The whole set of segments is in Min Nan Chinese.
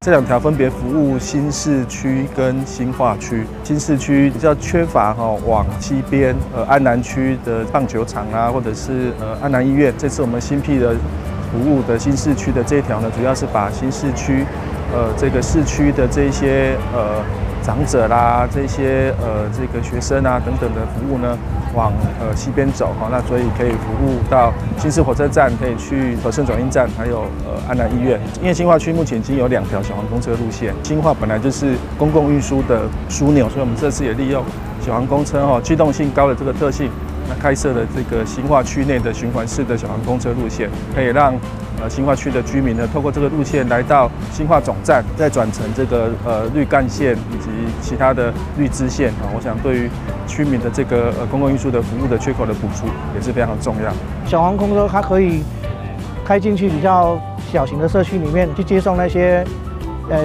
這兩條分別服務新市區跟新化區。新市區比較缺乏哈往西邊，安南區的棒球場啊，或者是安南醫院。這次我們新闢的服務的新市區的這一條呢，主要是把新市區，這個市區的這些長者啦，這些這個學生啊等等的服務呢，往西邊走哈，那所以可以服務到新市火車站，可以去和盛轉運站，還有安南醫院。因為新化區目前已經有兩條小黃公車路線，新化本來就是公共運輸的樞紐，所以我們這次也利用小黃公車哈機動性高的這個特性，那開設了這個新化區內的循環式的小黃公車路線，可以讓新化區的居民呢，透過這個路線來到新化總站，再轉乘這個綠幹線以及其他的綠支線啊。我想對於區民的這個公共運輸的服務的缺口的補足也是非常重要。小黃公車它可以開進去比較小型的社區裡面去接送那些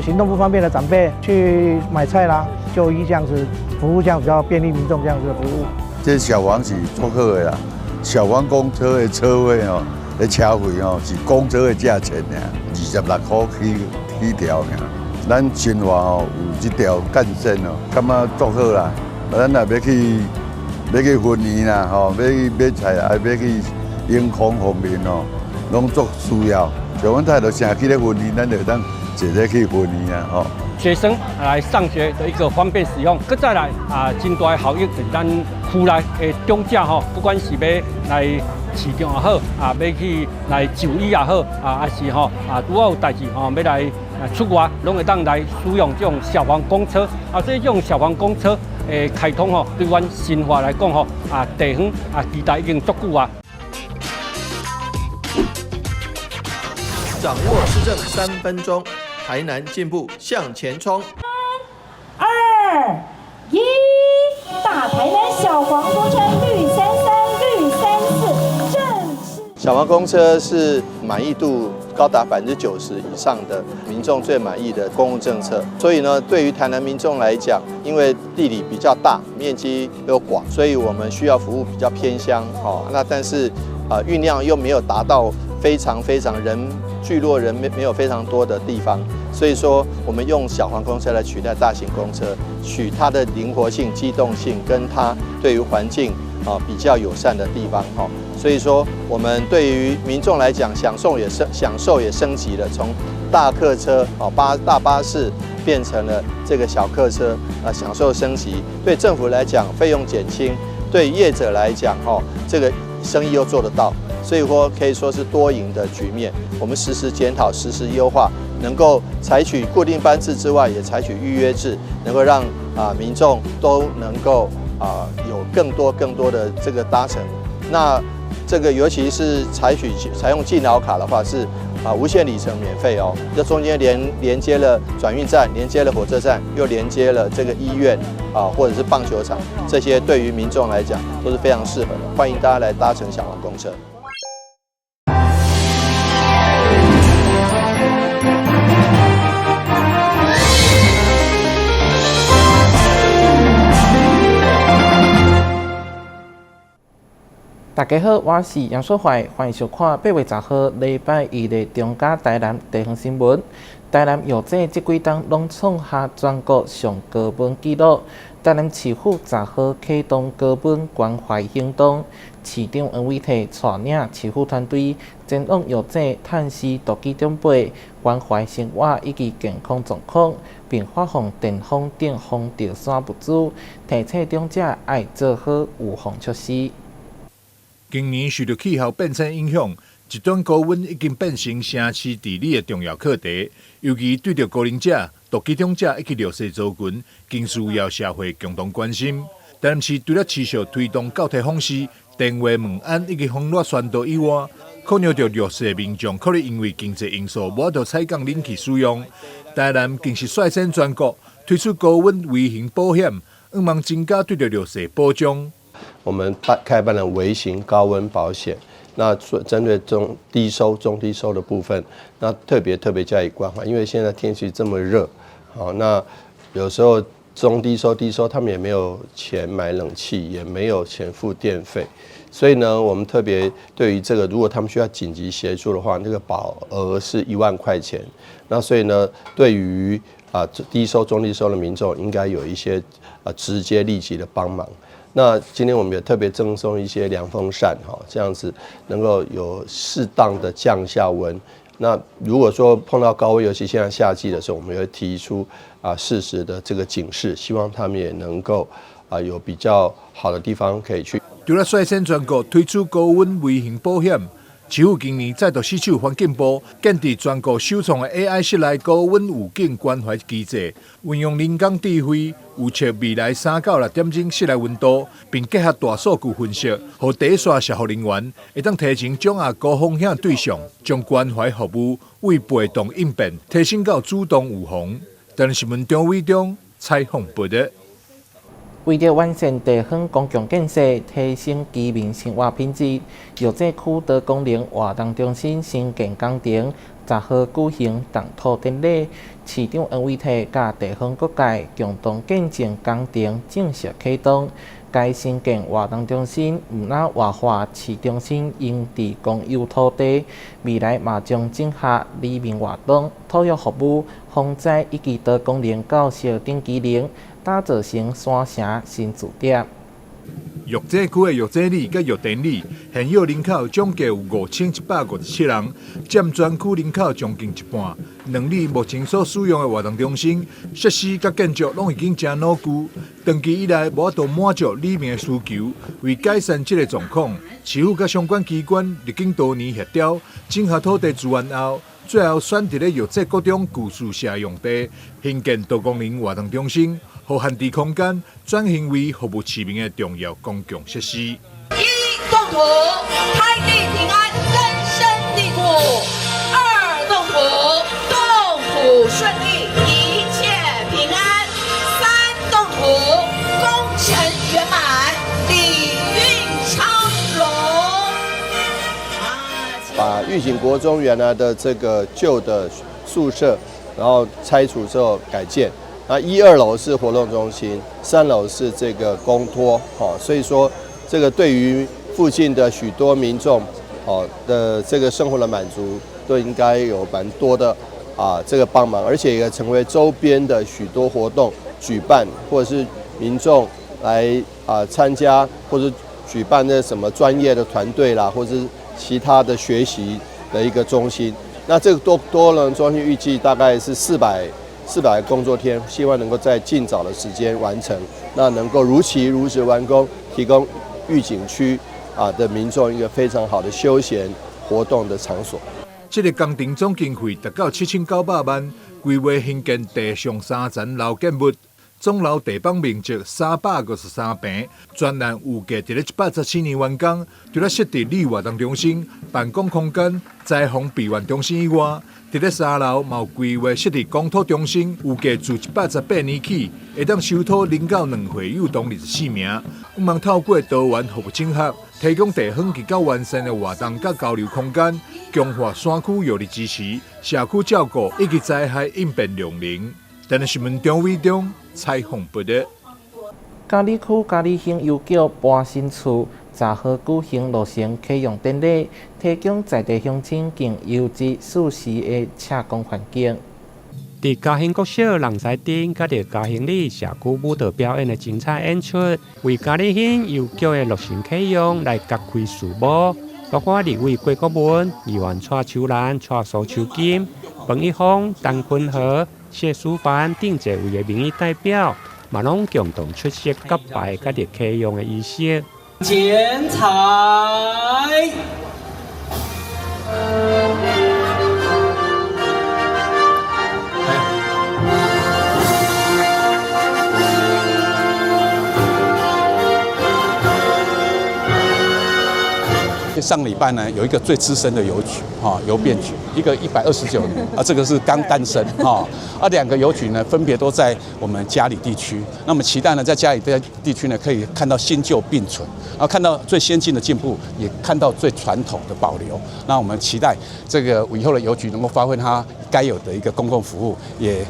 行動不方便的長輩去買菜啦、就醫這樣子服務，這樣比較便利民眾這樣子的服務。這小黃是足好的啦，小黃公車的車費哦，的車費哦是公車的價錢爾，26塊起起條爾。咱新化哦有這條幹線哦，感覺足好啦。咱若欲去欲去分園啦，吼，欲去買菜，啊，欲去永康方面哦，攏足需要。像阮太太成去咧分園，咱就會當坐咧去分園啊，吼。學生來上學的一個方便使用，閣再來啊，真大的效益就是咱區內的長者吼，不管是欲來市場也好，啊，欲去來就醫也好，啊，抑是吼啊，拄好有代誌吼，欲來出外，攏會當來使用這種小黃公車。啊，所以這種小黃公車的開通吼，對阮新化來講吼，啊，地方啊，期待已經足久啊。掌握市政3分鐘。台南進步向前衝！三、二、一，大台南小黃公車綠三三綠三四正式。小黃公車是滿意度高達90%以上的民眾最滿意的公共政策，所以呢，對於台南民眾來講，因為地理比較大，面積又廣，所以我們需要服務比較偏鄉哦。那但是啊，運量又沒有達到非常非常人聚落人沒有非常多的地方。所以說，我們用小黃公車來取代大型公車，取它的靈活性、機動性，跟它對於環境啊比較友善的地方哈。所以說，我們對於民眾來講，享受也升級了，從大客車哦大巴士變成了這個小客車，啊，享受升級。對政府來講，費用減輕；對業者來講，哈，這個生意又做得到。所以說，可以說是多贏的局面。我們實時檢討，實時優化。能夠採取固定班次之外，也採取預約制，能夠讓啊民眾都能夠啊有更多更多的這個搭乘。那這個尤其是採用敬老卡的話，是啊無限里程免費哦。這中間連接了轉運站，連接了火車站，又連接了這個醫院啊，或者是棒球場，這些對於民眾來講都是非常適合的。歡迎大家來搭乘小黃公車。大家好，我是楊淑懷，歡迎收看8月10號禮拜一的中嘉台南地方新聞。台南藥劑這幾冬攏創下全國上高溫紀錄。台南市府10號啟動高溫關懷行動，市長黃偉哲帶領市府團隊前往藥劑探視獨居長輩，關懷生活以及健康狀況，並發放電風等防著衫物資，提醒長者愛做好預防措施。今年受著氣候變遷影響，極端高溫已經變成城市治理的重要課題。尤其對著高齡者、獨居長者以及弱勢族群，更需要社會共同關心。台南市除了持續推動教體訪視、電話問安以及防熱宣導以外，考量著弱勢民眾可能因為經濟因素無法度採購冷氣使用，台南更是率先全國推出高溫微型保險，向望增加對著弱勢保障。我們開辦了微型高溫保險，那針對中低收、中低收的部分，那特別特別加以關懷，因為現在天氣這麼熱，好，那有時候中低收、低收，他們也沒有錢買冷氣，也沒有錢付電費，所以呢，我們特別對於這個，如果他們需要緊急協助的話，那個保額是1萬塊錢。那所以呢，對於低收、中低收的民眾，應該有一些直接立即的幫忙。那今天我們也特別贈送一些涼風扇，哈，這樣子能夠有適當的降下溫。那如果說碰到高溫，尤其現在夏季的時候，我們也會提出適時的這個警示，希望他們也能夠有比較好的地方可以去。除了率先全國推出高溫微型保險，市府今年再度攜手環境部建置全國首創的 AI 室內高溫預警關懷機制，運用人工智慧預測未來3到6點鐘室內溫度，並結合大數據分析，予第一線社福人員會當提前掌握高風險對象，將關懷服務為被動應變提升到主動預防。台南新聞張偉中採訪報道。為著完善地方公共建設，提升居民生活品質，藥劑區多功能活動中心興建工程10號舉行動土典禮，市長黃偉哲佮地方各界共同見證工程正式啟動。該新建活動中心毋但活化市中心閒置公有土地，未來嘛將整合里民活動、托育服務、防災以及多功能教學等機能，打造成山城新駐點。藥劑區的藥劑里佮藥田里，現有人口總計有5157人，佔全區人口將近一半。兩里目前所使用的活動中心設施佮建築攏已經誠老舊，長期以來無法度滿足里民的需求。為改善這个狀況，市府佮相關機關歷經多年協調，整合土地資源後，最後選佇咧藥劑國中舊宿舍用地，興建多功能活動中心，予閒置空間轉型為服務市民的重要公共設施。一動土，開地平安，根深蒂固；二動土，動土順利，一切平安；三動土，工程圓滿，禮運昌隆。把玉井國中原來的這個舊的宿舍，然後拆除之後改建。那一二樓是活動中心，3樓是這個公托，所以說這個對於附近的許多民眾，的這個生活的滿足，都應該有蠻多的這個幫忙，而且也成為周邊的許多活動舉辦，或者是民眾來參加，或者舉辦那什麼專業的團隊啦，或者是其他的學習的一個中心。那這個多能中心預計大概是400個工作天，希望能夠在盡早的時間完成，那能夠如期如質完工，提供玉井區的民眾一個非常好的休閒活動的場所。這个工程總經費達到7900萬，規劃興建地上3層樓建物，總樓地板面積353坪，全案預計佇咧117年完工。除了設置里活動中心、辦公空間、災防備援中心以外，佇咧3樓嘛有規劃設置公托中心，預計自118年起，會當收托零到2歲幼童24名。希望透過多元服務整合，提供地方較完善的活動佮交流空間，強化山區藥力支持、社區照顧以及災害應變量能。台南新聞張偉中採訪報道。佳里區佳里興郵局搬新厝，10號舉行落成啟用典禮，提供在地鄉親更優質舒適的車公環境。佇嘉興國小龍獅頂，佮著嘉興里社區舞蹈表演的精彩演出，為佳里興郵局的落成啟用來揭開序幕。包括立委郭國文、議員蔡秋蘭、蔡蘇秋金、彭一峰、陳坤和、謝淑凡等濟位的民意代表，嘛攏共同出席揭牌佮著啟用的儀式。剪彩。上禮拜呢，有一個最資深的郵局，哈，郵便局，一個129年，啊，這個是剛誕生，哈，啊，兩個郵局呢，分別都在我們佳里地區。那麼期待呢，在佳里地區呢，可以看到新舊並存，啊，看到最先進的進步，也看到最傳統的保留。那我們期待這個以後的郵局能夠發揮它該有的一個公共服務，也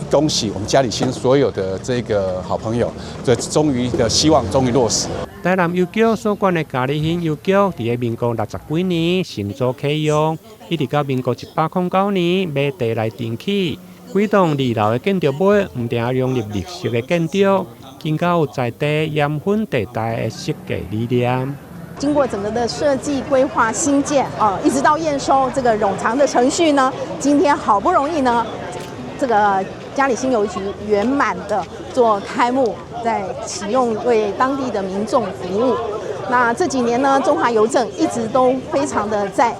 恭喜我們佳里新所有的這個好朋友，這終於的希望終於落實。台南郵局所管的佳里興郵局，佇咧民國六十幾年成組啟用，一直到民國109年買地來重起。幾棟二樓的建築物，毋定融入綠色的建築，更加有在地鹽分地帶的設計理念。經過整個的設計規劃、興建啊，一直到驗收這個冗長的程序呢，今天好不容易呢，這個佳里興郵局圓滿的做開幕，在啟用為當地的民眾服務。那這幾年呢，中華郵政一直都非常的在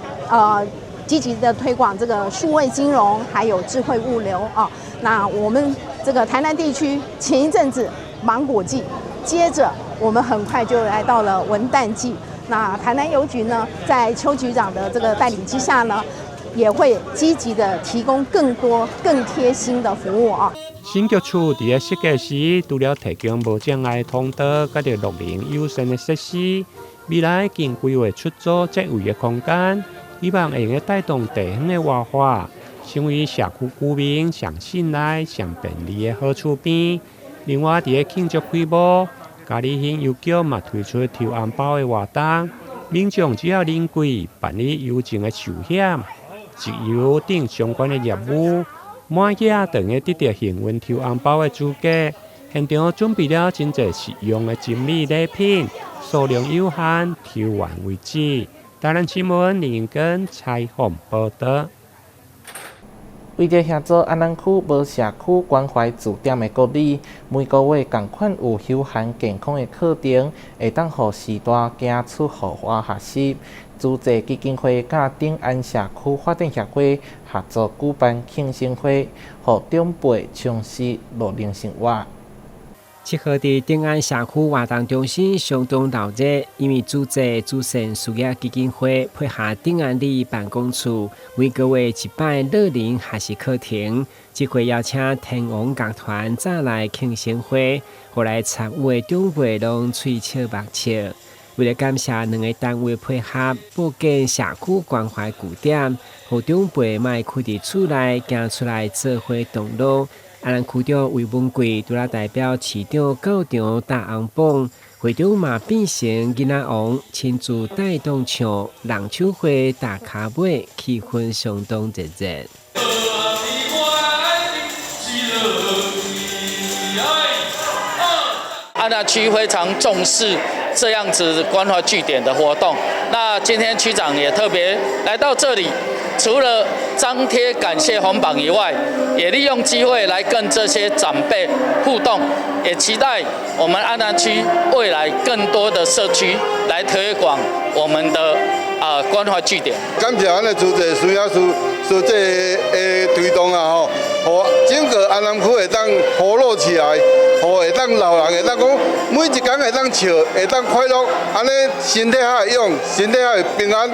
積極的推廣這個數位金融，還有智慧物流啊。那我們這個台南地區前一陣子芒果季，接着我們很快就來到了文旦季。那台南郵局呢，在邱局長的這個帶領之下呢，也會積極的提供更多、更貼心的服務啊。新局處佇咧設計時，除了提供無障礙通道，佮著樂齡友善的設施，未來更規劃出租這位的空間，希望會用帶動地方的活化，成為社區居民上信賴、上便利的好厝邊。另外，佇咧慶祝開幕，佳里興郵局嘛推出抽紅包的活動，民眾只要臨櫃辦理郵政的壽險、集郵等相關的業務，滿額就會得著幸運抽紅包的資格。現場準備了真濟實用的精美禮品，數量有限，抽完為止。台南新聞林根採訪報導。為著協助安南區無社區關懷據點的鼓勵，每個月仝款有休閒健康的課程，會當予序大行出戶外學習。慈濟基金會佮頂安社區發展協會合作舉辦慶生會，予長輩充實樂齡生活。7號佇頂安社區活動中心相當鬧熱，因為慈濟慈善事業基金會配合頂安里辦公處，每個月一擺樂齡學習課程，這回邀請天王樂團早來慶生會，予來參與的長輩攏喙笑目笑。為了感謝兩个單位配合，布建社區關懷據點，予長輩莫囥佇厝內，行出來做伙同樂。安南區長魏文貴除了代表市長到場擔紅榜，會長嘛變成囡仔王，親自帶動唱人手花踏跤尾，氣氛相當熱熱。安南區非常重視這樣子關懷據點的活動，那今天區長也特別來到這裡，除了張貼感謝紅榜以外，也利用機會來跟這些長輩互動，也期待我們安南區未來更多的社區來推廣我們的關懷據點。感謝咱的慈濟事業處所這個推動啊吼，予整個安南區會當活絡起來，予會當老人會當講每一工會當笑，會當快樂，按呢身體較會勇，身體較會平安。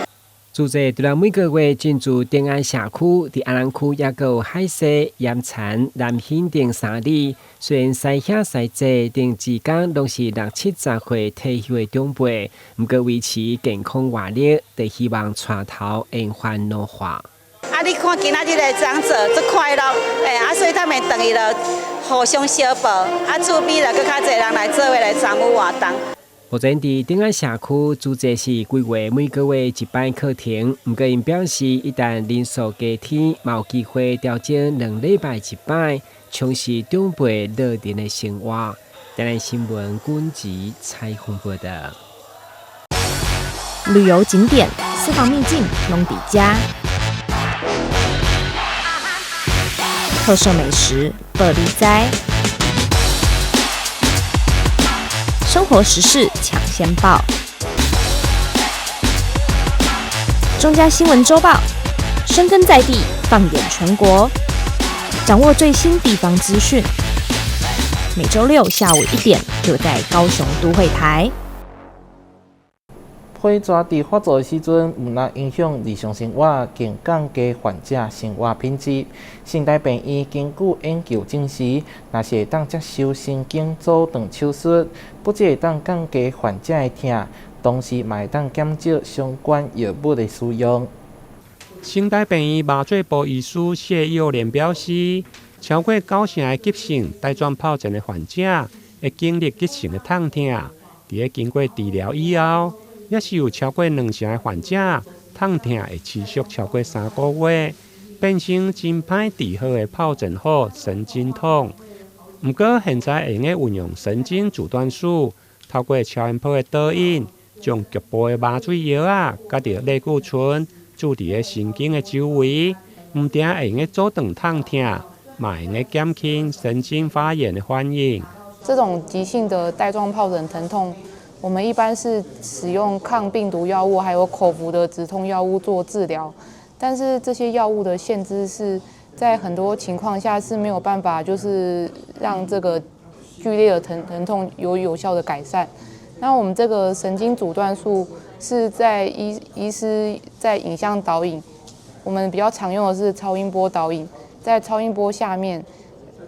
慈濟除了每個月進駐頂安社區，佇安南區也閣有海西、鹽田、南興等三里。雖然師兄師姐等時間攏是六七十歲退休的長輩，毋過維持健康活力，就希望帶頭延緩老化。啊！你看今仔日的長者足快樂，所以他們轉去就互相相報，啊，厝邊就閣較濟人來做伙來參與活動。目前佇頂安社區，慈濟是規劃每個月一擺課程，毋過𪜶表示，一旦人數加添，嘛有機會調整兩禮拜一擺，充實長輩樂齡的生活。台南新聞軍籍採訪報導。旅遊景點、私房秘境攏佇遮，特色美食報你知。生活時事搶先報，中嘉新聞週報，深耕在地，放眼全國，掌握最新地方資訊。每週六下午1點，就在高雄都會台。皮蛇佇發作的時陣，毋但影響日常生活，更降低患者生活品質。成大病院根據研究證實，若是會當接受神經阻斷手術，不只會當降低患者的疼，同時嘛會當減少相關藥物的使用。成大病院麻醉部醫師謝幼蓮表示，超過九成的急性帶狀疱疹的患者會經歷急性的痛疼，佇咧經過治療以後，抑是有超過兩成的患者痛疼會持續超過3個月，變成真歹治好的疱疹後神經痛。毋過現在會用得運用神經阻斷術，透過超音波的導引，將局部的麻醉藥仔佮著類固醇注佇咧神經的周圍，毋但會用得阻斷痛疼，嘛會用得減輕神經發炎的反應。這種急性的帶狀疱疹疼痛，我們一般是使用抗病毒藥物，還有口服的止痛藥物做治療。但是這些藥物的限制是在很多情況下是沒有辦法，就是讓這個劇烈的疼痛有有效的改善。那我們這個神經阻斷術是在醫師在影像導引，我們比較常用的是超音波導引，在超音波下面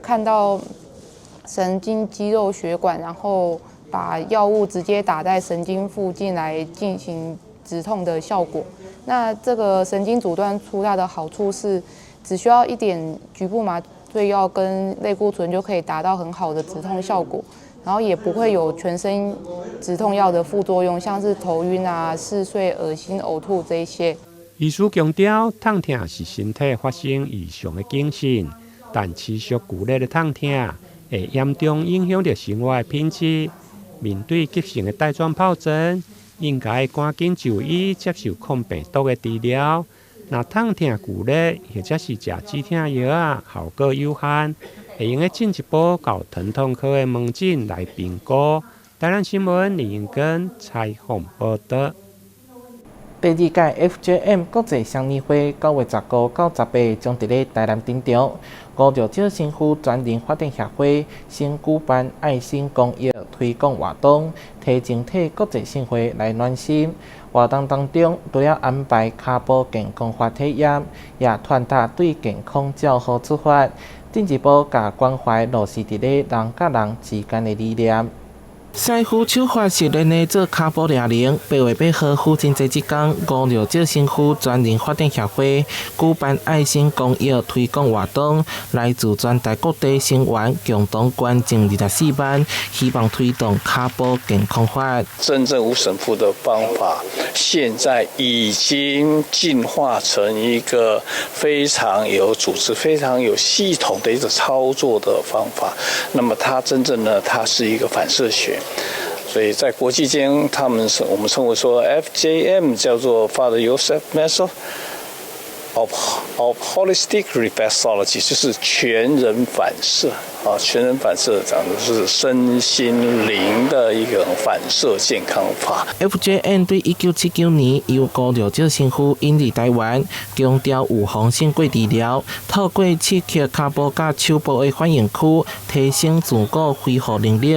看到神經肌肉血管，然後把藥物直接打在神經附近來進行止痛的效果。那這個神經阻斷術它的好處是，只需要一點局部麻醉藥跟類固醇就可以達到很好的止痛效果，然後也不會有全身止痛藥的副作用，像是頭暈啊、嗜睡、噁心、嘔吐這一些。醫師強調，痛疼是身體發生異常的警訊，但持續劇烈的痛疼會嚴重影響著生活的品質。面對急性的帶狀疱疹，應該趕緊就醫接受抗病毒的治療。若痛疼劇烈，或者是食止痛藥仔，效果有限，會用得進一步到疼痛科的門診來評估。台南新聞李英根採訪報導。第二屆 FJM 國際雙年會9月15到18將佇咧台南登場。吳若少神父全人發展協會先舉辦愛心公益推廣活動，提前替國際盛會來暖心。活動當中，除了安排跤步健康法體驗，也傳達對健康照護出發，進一步共關懷落實佇咧人佮人之間的理念。師傅手法熟練的做跤步療程，8月8號父親節這工，吳若少神父全人發展協會舉辦愛心公益推廣活動，來自全台各地成員共同捐贈24萬，希望推動跤步健康法。真正吳神父的方法，現在已經進化成一個非常有組織、非常有系統的一個操作的方法。那麼，它真正呢，它是一個反射學。所以在國際間，他們是我們稱為說 FJM 叫做 Father Joseph Method of Holistic Reflexology，就是全人反射啊，全人反射講的是身心靈的一個反射健康法。 FJM 對1979年由吳若少神父引入台灣，強調預防勝過治療，透過刺激跤步佮手部的反應區，提升自我恢復能力。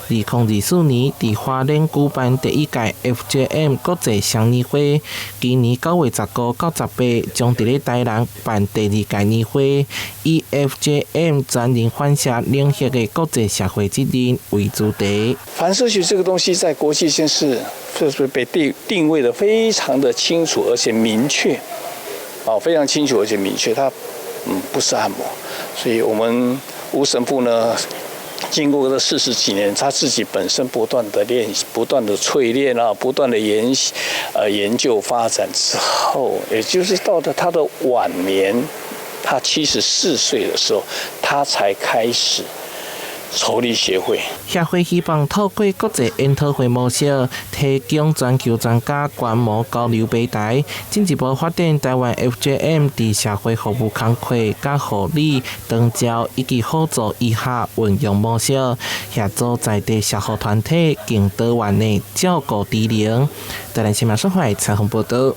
2024年佇花蓮舉辦第一屆 FJM 國際雙年會，今年9月15到18將佇咧台南辦第二屆年會，以 FJM 全人反射領域的國際社會責任為主題。反射學這個東西在國際間是被定位的非常的清楚而且明確，哦，非常清楚而且明確，它不是按摩，所以我們吳神父呢，經過這40幾年，他自己本身不斷的練習、不斷的淬煉啊，不斷的研究發展之後，也就是到了他的晚年，他74歲的時候，他才開始籌立協會。協會希望透過國際研討會模式，提供全球專家觀摩交流平台，進一步發展台灣 FJM 佇社會服務工課佮護理、長照以及輔助醫學運用模式，協助在地社福團體更多元的照顧職能。台南新聞小懷採訪報導。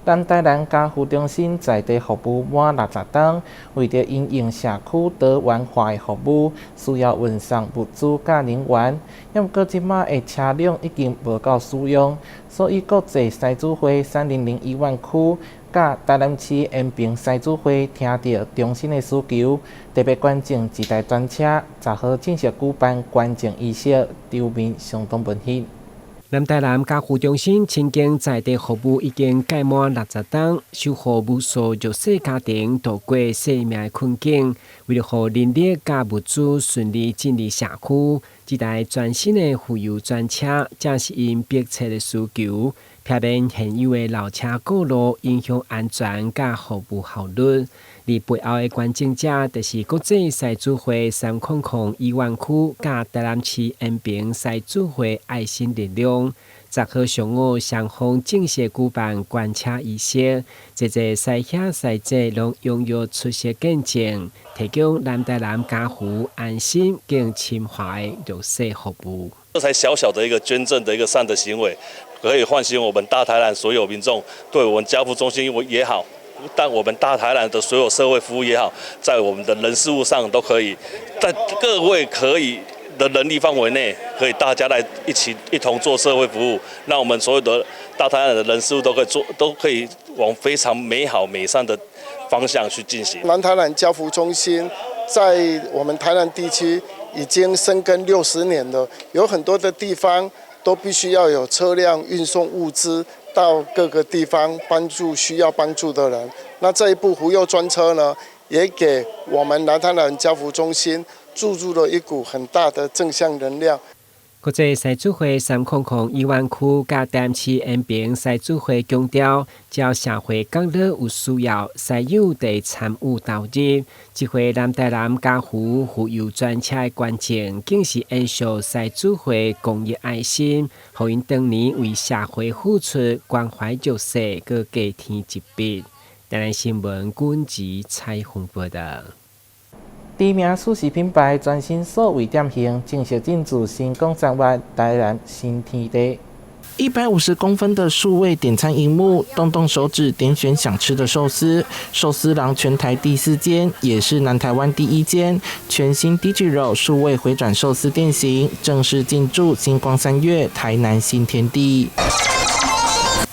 南台南家扶中心在地服務滿60冬，為著因應社區多元化的服務，需要運送物資佮人員。毋過這馬的車輛已經無夠使用，所以國際獅子會3001灣區佮台南市延平獅子會聽著中心的需求，特別捐贈一台專車，10號正式舉辦捐贈儀式，場面相當溫馨。南台南家扶中心深耕在地服務已經屆滿60冬，守護無數弱勢家庭渡過生命的困境。為了予人力佮物資順利進入社區，這台全新的婦幼專車正是𪜶迫切的需求，避免現有的老車過路，影響安全佮服務效率。而背後的捐贈者，就是國際獅子會300醫院區佮台南市延平獅子會愛心力量。10號上午，雙方正式舉辦捐車儀式，濟濟師兄師姐攏踴躍出席見證，提供南台南家扶安心更親和的弱勢服務。這才小小的一個捐贈的一個善的行為，可以喚醒我們大台南所有民眾對我們家扶中心也好。但我們大台南的所有社會服務也好，在我們的人事物上都可以，在各位可以的能力範圍內，可以大家來一起一同做社會服務，讓我們所有的大台南的人事物都可以做，都可以往非常美好美善的方向去進行。南台南家扶中心在我們台南地區已經深耕60年了，有很多的地方都必須要有車輛運送物資。到各個地方幫助需要幫助的人。那這一部婦幼專車呢，也給我們南台南家扶中心注入了一股很大的正向能量。國際獅子會300醫院區佮台南市延平獅子會強調，只要社會角落有需要，獅友就會參與投入。這回南台南家扶婦幼專車的捐贈，更是延續獅子會公益愛心，予𪜶當年為社會付出關懷弱勢，閣加添一筆。台南新聞軍籍採訪報道。知名壽司品牌全新數位店型正式進駐新光三越台南新天地。150公分的數位點餐螢幕，動動手指點選想吃的壽司。壽司郎全台第四間，也是南台灣第一間全新 Digital 數位迴轉壽司店型，正式進駐新光三越台南新天地。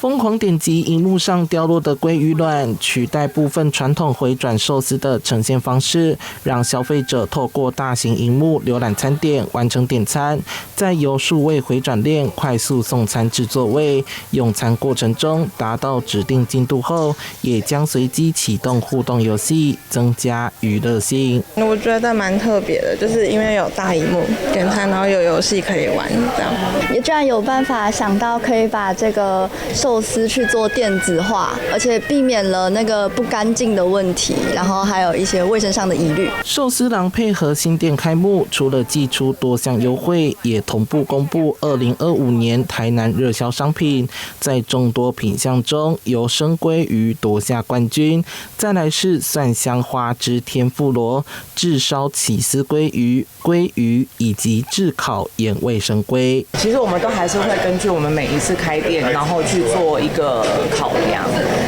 瘋狂點擊螢幕上掉落的鮭魚卵，取代部分傳統迴轉壽司的呈現方式，讓消費者透過大型螢幕瀏覽餐點，完成點餐，再由數位迴轉鏈快速送餐至座位。用餐過程中達到指定進度後，也將隨機啟動互動遊戲，增加娛樂性。我覺得蠻特別的，就是因為有大螢幕點餐，然後有遊戲可以玩，這樣。也居然有辦法想到可以把這個壽司去做電子化，而且避免了那個不乾淨的問題，然後還有一些衛生上的疑慮。壽司郎配合新店開幕，除了祭出多項優惠，也同步公布2025年台南熱銷商品。在眾多品項中，由生鮭魚奪下冠軍，再來是蒜香花枝天婦羅、炙燒起司鮭魚、鮭魚以及炙烤鹽味生鮭。其實我們都還是會根據我們每一次開店，然後去做一個考量。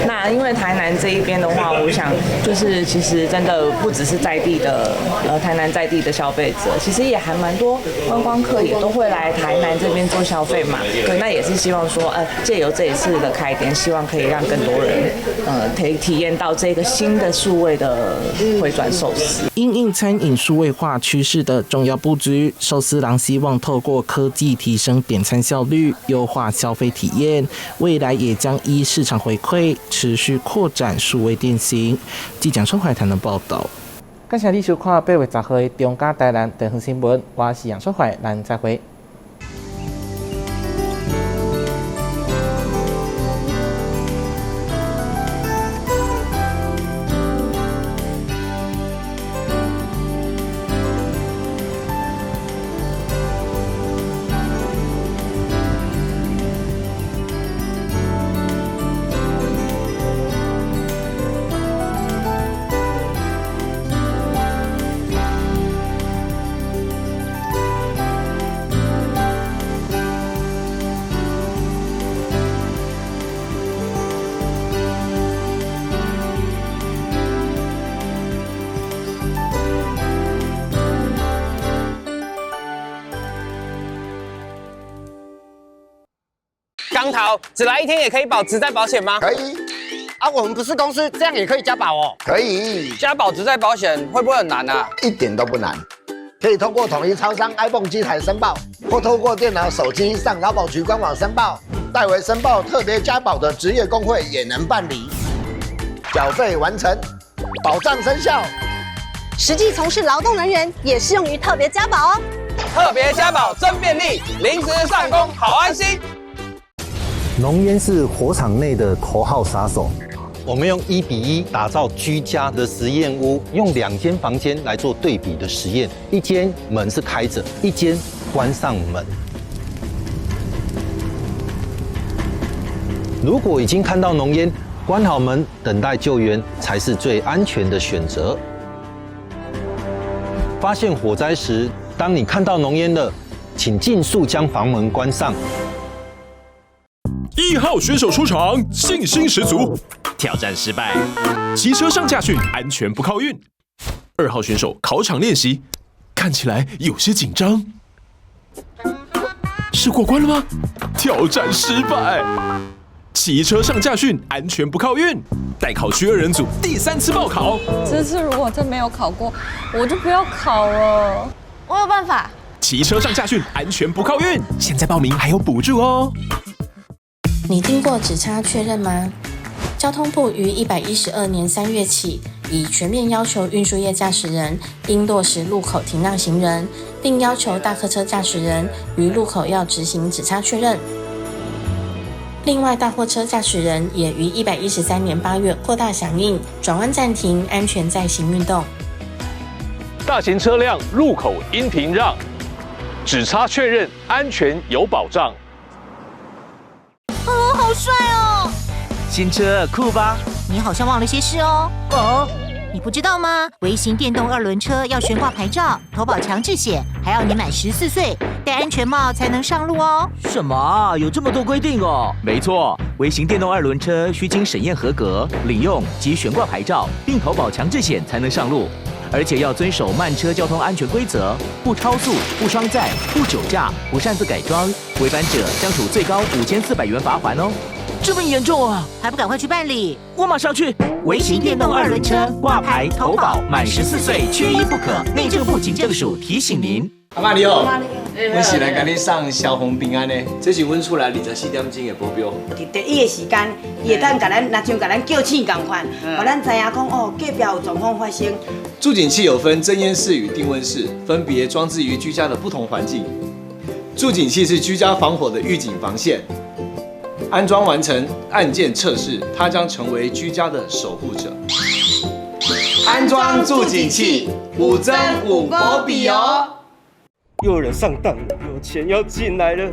那因為台南這一邊的話，我想就是其實真的不只是在地的，台南在地的消費者，其實也還蠻多觀光客也都會來台南這邊做消費嘛。對，那也是希望說，借由這一次的開店，希望可以讓更多人，可以體驗到這個新的數位的迴轉壽司。因應餐飲數位化趨勢的重要布局，壽司郎希望透過科技提升點餐效率，優化消費體驗。未來也將依市場回饋，持續擴展數位店型。記者張懷談的報道。感謝你收看8月10號的中嘉台南地方新聞，我是楊淑懷，咱再會。光頭只來一天也可以保職災保險嗎？可以。啊，我們不是公司，這樣也可以加保哦。可以。加保職災保險會不會很難啊？一點都不難。可以通过统一超商 iPhone 机台申报，或透过电脑、手机上劳保局官网申报。代为申报特别加保的职业工会也能办理。缴费完成，保障生效。实际从事劳动人员也适用于特别加保哦。特别加保真便利，临时上工好安心。浓烟是火场内的头号杀手。我们用1比1打造居家的实验屋，用2间房间来做对比的实验，一间门是开着，一间关上门。如果已经看到浓烟，关好门等待救援才是最安全的选择。发现火灾时，当你看到浓烟了，请尽速将房门关上。1号选手出场，信心十足。挑战失败，骑车上驾训，安全不靠运。2号选手考场练习，看起来有些紧张。是过关了吗？挑战失败，骑车上驾训，安全不靠运。待考区二人组第三次报考。这次如果真没有考过，我就不要考了。我有办法。骑车上驾训，安全不靠运。现在报名还有补助哦。你听过指差确认吗？交通部于112年3月起，已全面要求运输业驾驶人应落实路口停让行人，并要求大客车驾驶人于路口要执行指差确认。另外，大货车驾驶人也于113年8月扩大响应，转弯暂停，安全载行运动。大型车辆路口应停让，指差确认安全有保障。哦，好帅哦！新车酷吧？你好像忘了些事哦。哦，你不知道吗？微型电动二轮车要悬挂牌照、投保强制险，还要年满14岁、戴安全帽才能上路哦。什么？有这么多规定哦？没错，微型电动二轮车需经审验合格、领用及悬挂牌照，并投保强制险才能上路，而且要遵守慢车交通安全规则，不超速、不双载、不酒驾、不擅自改装，违反者将处最高5400元罚锾哦。这么严重啊！还不赶快去办理？我马上去。微型电动二轮车挂牌投保，满14岁缺一不可。内政部警政署提醒您。阿嬤你好，阮是来共你送消防平安的，这是阮厝内24点钟的保镖。伫第一个时间，伊会当共咱，若像共咱叫醒仝款，予咱知影讲哦，隔壁有状况发生。住警器有分侦烟室与定温室，分别装置于居家的不同环境。住警器是居家防火的预警防线。安装完成按键测试，它将成为居家的守护者。安装住警器，有增有保庇哦。又有人上当了，有钱要进来了。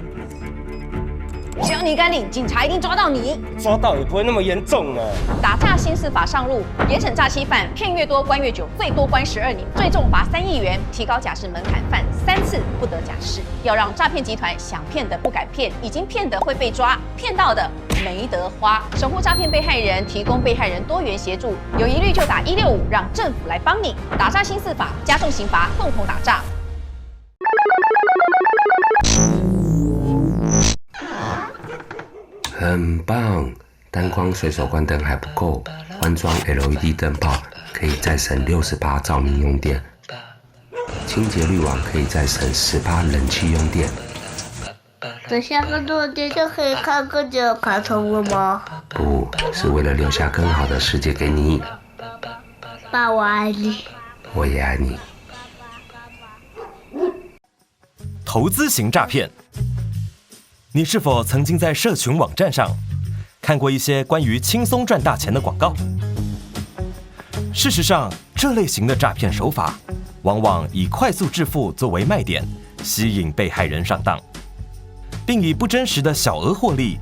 只要你敢领，警察一定抓到你。抓到也不会那么严重啊。打诈新司法上路，严惩诈欺犯，骗越多关越久，最多关12年，最重罚3亿元，提高假释门槛，犯三次不得假释。要让诈骗集团想骗的不敢骗，已经骗的会被抓，骗到的没得花。守护诈骗被害人，提供被害人多元协助，有疑虑就打165，让政府来帮你。打诈新司法，加重刑罚，共同打诈。很棒，单光随手关灯还不够，换装 LED 灯泡可以再省60%照明用电，清洁滤网可以再省10%冷气用电。等下更多的电就可以看更久的卡通了吗？不是为了留下更好的世界给你。爸，我爱你。我也爱你。投资型诈骗。你是否曾经在社群网站上看过一些关于轻松赚大钱的广告？事实上，这类型的诈骗手法往往以快速致富作为卖点，吸引被害人上当，并以不真实的小额获利，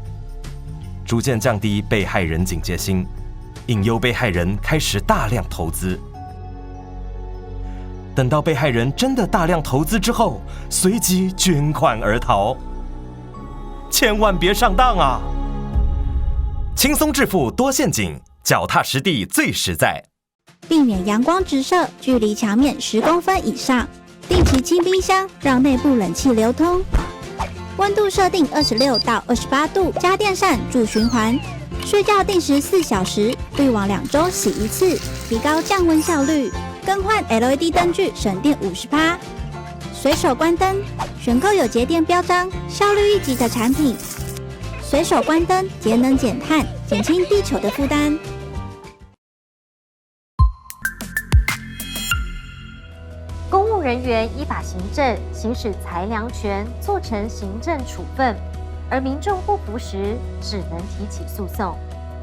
逐渐降低被害人警戒心，引诱被害人开始大量投资。等到被害人真的大量投资之后，随即卷款而逃。千万别上当啊！轻松致富多陷阱，脚踏实地最实在。避免阳光直射，距离墙面10公分以上。定期清冰箱，让内部冷气流通。温度设定26到28度，加电扇助循环。睡觉定时4小时，滤网2周洗一次，提高降温效率。更换 LED 灯具，省电50%。隨手關燈，選購有節電標章、效率一級的產品。隨手關燈，節能減碳，減輕地球的負擔。公務人員依法行政，行使裁量權，做成行政處分，而民眾不服時，只能提起訴訟。